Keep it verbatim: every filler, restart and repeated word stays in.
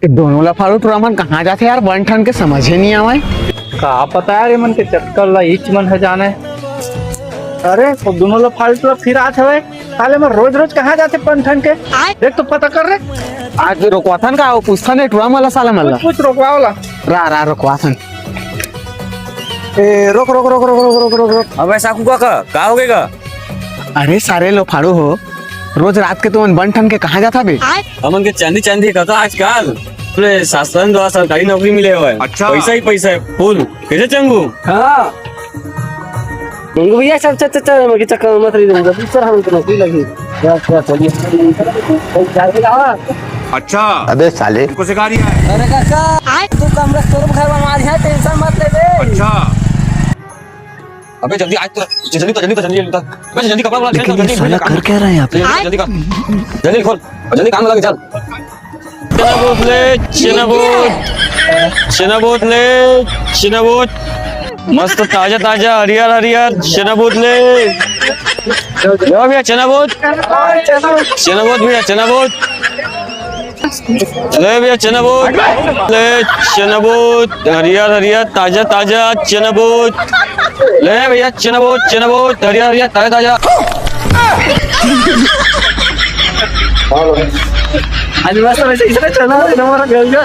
दोनों लफारू टुरा मन कहाँ जाथे यार, बन ठन के समझे नहीं आवय। का पता यार, ये मन के चक्कर ला इच मन है जाने। अरे, वो दोनों लफारू टुरा फिर आत हवे। साले मन रोज रोज कहाँ जाथे बन ठन के? देख तो पता कर रे। आज रोकवाथन का, वो पूछथन ए टुरा मन ला, साले मन ला। कुछ, कुछ रोकवाओ ला। रा, रा, रोकवाथन। ए, रोक, रोक, रोक। अबे साकू काका, का हो गए का? अरे सारे लफारू हो, रोज रात के तुमन बन ठन के कहाँ जाथा बे? हमन के चांदी चांदी कथा आजकल। पूरे शासन द्वारा सरकारी नौकरी मिले हुए हैं। अच्छा। पैसा ही पैसा है, फुल। कैसे चंगू? हाँ। मंगू भैया, चल, चल, चल, चल, मैं चक्कर में मत रही दूंगा। दूसरा हम तो नौकरी लगी। बस, बस, चलिए। अच्छा। अबे साले। तुमको सिखा रही है। अरे काका, तू कमरा शोरूम घर बनवा दिया, टेंशन मत ले बे। अच्छा। अबे जल्दी आज तो, जल्दी तो, जल्दी तो, जल्दी, जल्दी तो। अबे जल्दी कपड़ा वपड़ा change कर, लेकिन ये जल्दी, साला जल्दी कर क्या रहा है यहाँ पे? जल्दी, जल्दी कर। जल्दी खोल, जल्दी काम लगे, चल। चना बोत ले, चना बोत। चना बोत ले, चना बोत। मस्त ताजा ताजा, हरियर हरियर, चना बोत ले। लो भैया, चना बोत। चना बोत भैया, चना बोत। ले भैया, चना बोत। ले, चना बोत, हरियर हरियर, ताजा ताजा चना बोत। ले भैया, चना बोत, चना बोत, हरियर हरियर, ताजा ताजा। आज मस्त वैसे इसने चना है ना, हमारा घर का।